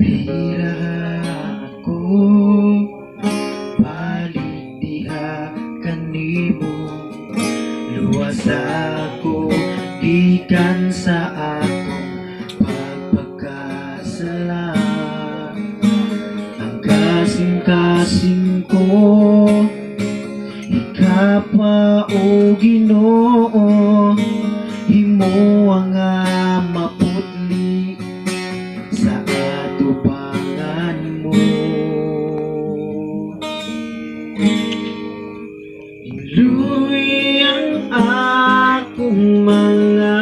Bira ako, balik diha kanimo. Luwas ako gikan sa akong pagpagkasala. Ang kasing-kasing ko ikapa, o Ginoo, himo ang maputli sa atubangan mo. Hinluy ang akong mga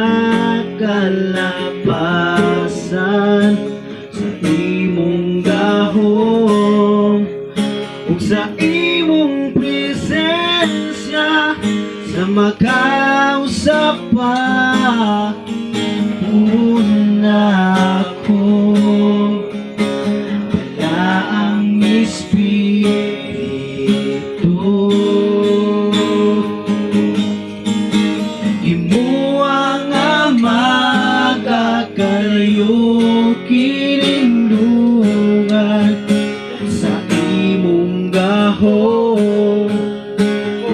kalapasan sa imong gahom ug sa imong presensya sa makausap pa una ko ang Espiritu. Himoa nga magakalayo kilindungan sa imong gahom,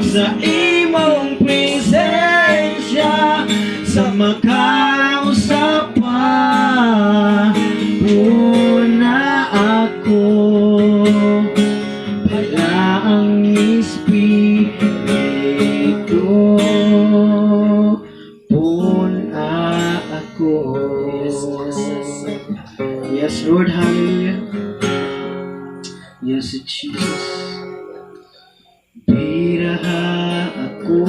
sa imong presensya sa makausap pa una ako pala ang Espiritu, pun-a ako. Yes, Jesus. Yes, Lord, hallelujah. Yes, Jesus. Biraha ako,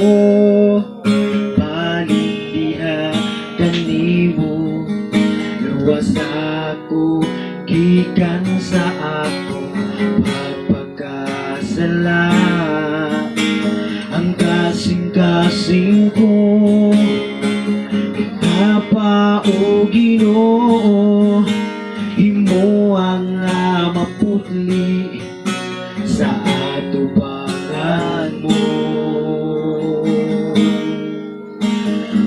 balik diha kanimo. Luwas ako gikan sa akong pagpagkasala. Ang kasing-kasing ko ikapa, o Ginoo, himo ang maputli sa atubangan mo.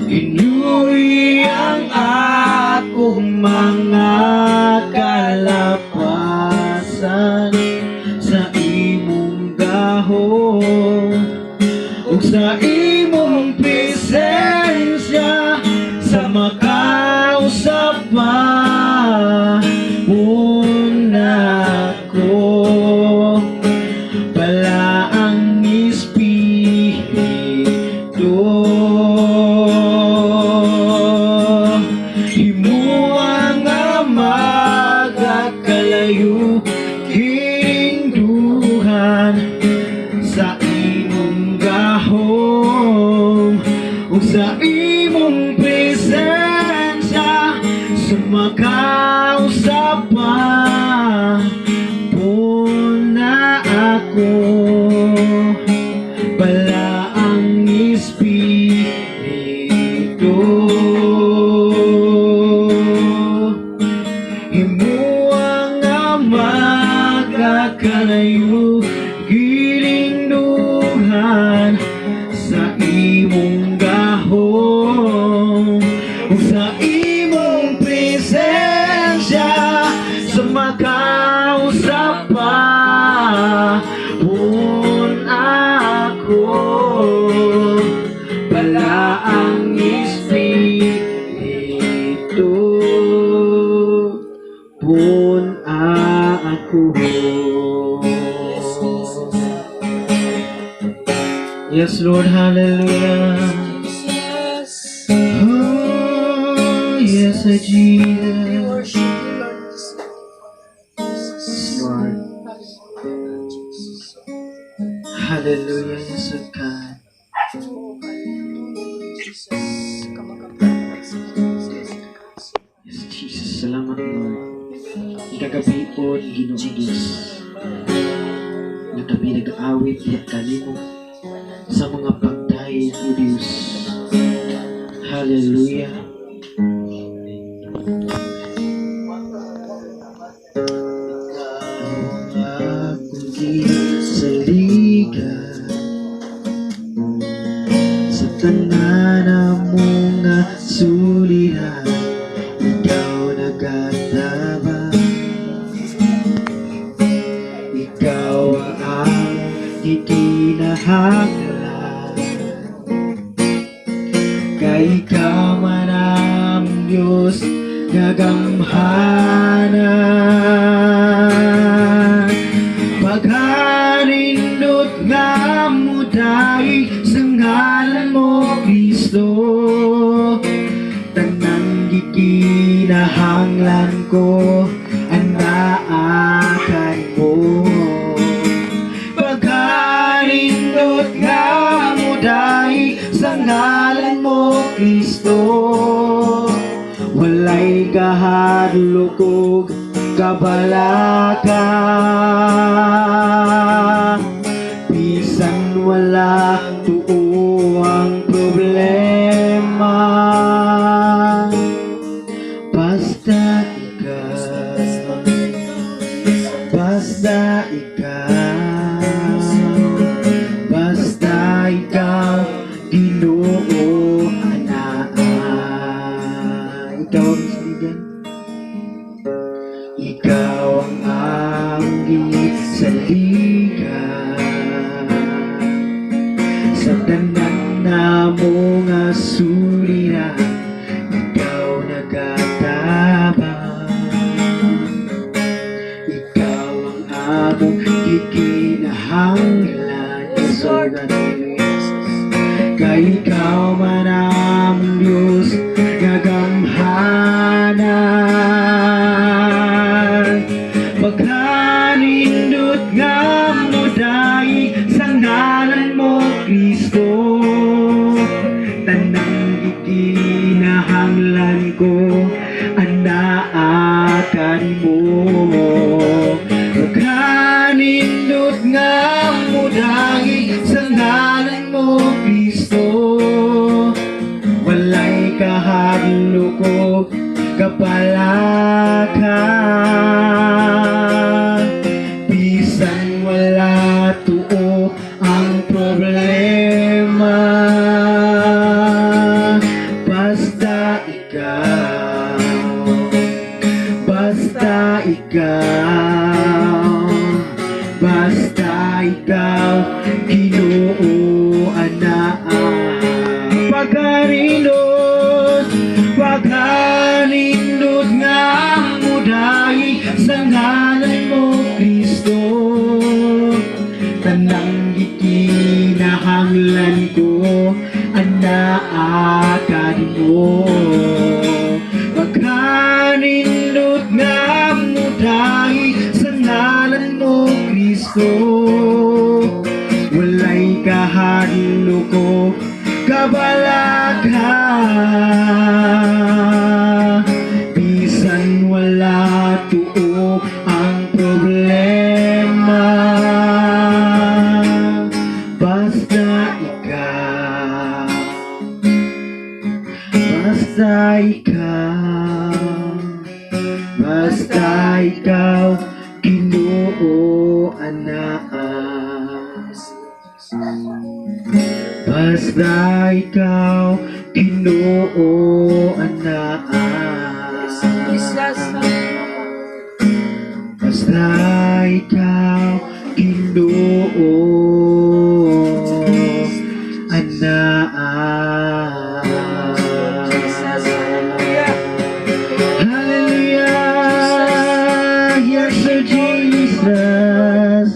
Hinluy ang akong mga kalapasan sa imong gahom ug sa imong presensya sa makausap pa una ko pala ang Espiritu. Himoa nga magakalayo kininduhan sa imong gahom ug sa imong presensya sa makausap pa puna ako pala ang Espiritu. Himoa nga magakalayo gilinduhan sa imong gahom ug sa imong presensya sa makausap pa pun ako pala ang Espiritu, pun ako. Yes, Jesus. Yes, Lord, hallelujah. Jesus. Oh, yes, We Jesus. worship you, Lord. This Yes, Jesus. Lord. Hallelujah, Jesus. Hallelujah, yes, oh God. Oh, hallelujah, Jesus. Kamagapag. Yes, Jesus. Salamat, Lord. Kagabion, Ginoong Diyos. Nga kami nag-aawit diha kanimo sa mga pagdayeg, O Diyos. Hallelujah. Ikaw ang akong gisaligan sa tanan mo nga suliran, ikaw nagatabang. nga gamhanan. Paghanindot nga mudaig sa ngalan mo, Kristo, tanang gikinahanglan ko anaa kanimo. Paghanindot nga mudaig sa ngalan mo, Kristo, walay kahadlok ug kabalaka. Bisan wala tuo ang problema, basta ikaw, basta ikaw, basta ikaw, Ginoo, anaa. Ikaw ang saligan. Ikaw ang among gisaligan sa tanan namo nga suliran. Ikaw nagatabang. Ikaw ang among gikinahanglan. Yes, Lord. Kay ikaw man among Diyos nga gamhanan. Paghanindot nga mudaig sa ngalan mo, Kristo, tanang gikinahanglan ko anaa kanimo. Paghanindot nga mudaig sa ngalan mo, Kristo, walay kahadlok ug kabalaka. Bisan wala tuo ang problema, basta ikaw, basta ikaw, basta ikaw, Ginoo, anaa. Paghanindot, paghanindot nga mudaig sa ngalan mo, Kristo, tanang gikinahanglan ko anaa kanimo. Paghanindot nga mudaig sa ngalan mo, Kristo, walay kahadlok ug kabalaka. Bisan wala tuo ang problema, basta ikaw, basta ikaw, basta ikaw, Ginoo, anaa. Basta ikaw, Ginoo, anaa. Jesus. Basta ikaw, Ginoo, anaa. Jesus. Hallelujah. Hallelujah. Yes, Sir Jesus.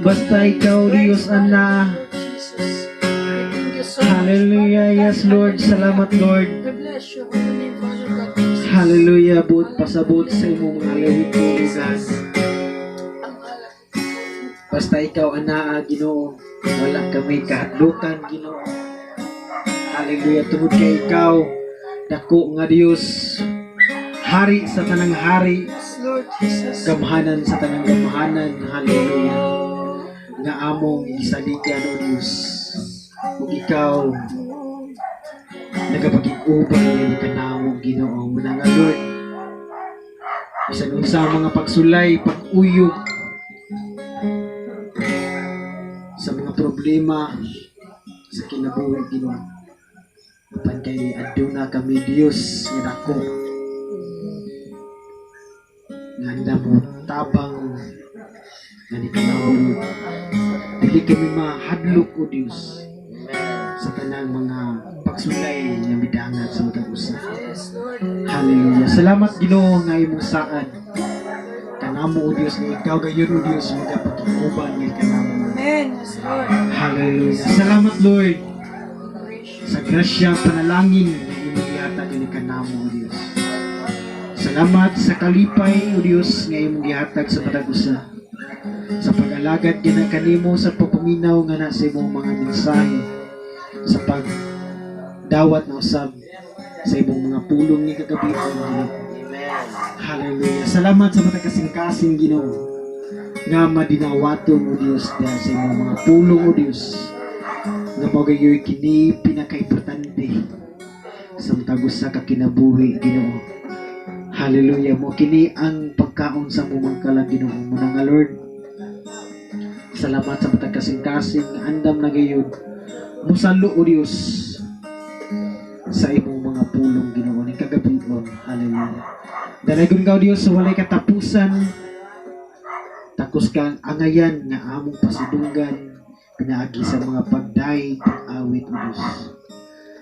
Basta ikaw, Diyos, anaa. Jesus. We thank you so much, Hallelujah. Father God. Yes, Lord. Salamat, Lord. We bless your holy name, Father God. Jesus. Hallelujah. Buot pasabot sa imong mga lawit ko, God. Ang alak. Basta ikaw anaa, Ginoo. Wala kami kahadlukan, Ginoo. Hallelujah. Tungod kay ikaw, dako nga Dios, hari sa tanang hari, Yes, Lord Jesus. Gamhanan sa tanang gamhanan. Hallelujah. Nga among gisaligan, O Dios. Ug ikaw nagapakig-uban nga kanamo, Ginoo. Muna nga, Lord, bisan unsa ang mga pagsulay, pag-uyog sa mga problema sa kinabuhi, Ginoo. Apan kay aduna kami Dios nga dako nga andam mo tabang nga ni kanamo, Lord. Dili kami mahadlok, O Dios, sa tanang mga pagsulay nga midangat sa matag usa. Yes, Lord. Hallelujah. Salamat, Ginoo, nga imong saad kanamo, O Dios, nga ikaw gayon, O Dios, magapakig-uban nga kanamo. Amen. Yes, Lord. Hallelujah. Salamat, Lord, Gracious. sa grasya, panalangin nga imong gihatag kani kanamo, O Dios. Salamat sa kalipay, O Dios, nga imong gihatag sa matag usa. Sa pag-alagad gina kanimo, sa pagpaminaw nga na sa imong mga mensahe, sa pagdawat na usab sa imong mga pulong ni kagabi, Ginoo. Amen. Hallelujah. Salamat sa matag kasing-kasing, Ginoo, nga madinawaton, O Dios, dahil sa imong mga pulong, O Dios. Nga mao gayoy kini pinakaimportante sa matag usa ka kinabuhi, Ginoo. Hallelujah, mo kini ang pagkaon sa among kalag, Ginoo. Muna nga, Lord, salamat sa matag kasing-kasing nga andam na gayud musalo, O Dios, sa imong mga pulong, Ginoo, ning kagabion. Hallelujah. Dalaygon ka, O Dios, sa walay katapusan. Takos kang angayan nga among pasidunggan pinaagi sa mga pagday, pag-awit, O Dios.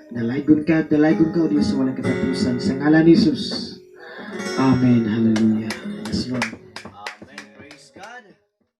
Dalaygon ka, dalaygon ka, O Dios, sa walay katapusan. Sa ngalan ni Jesus. Amen. Hallelujah. Yes, Lord.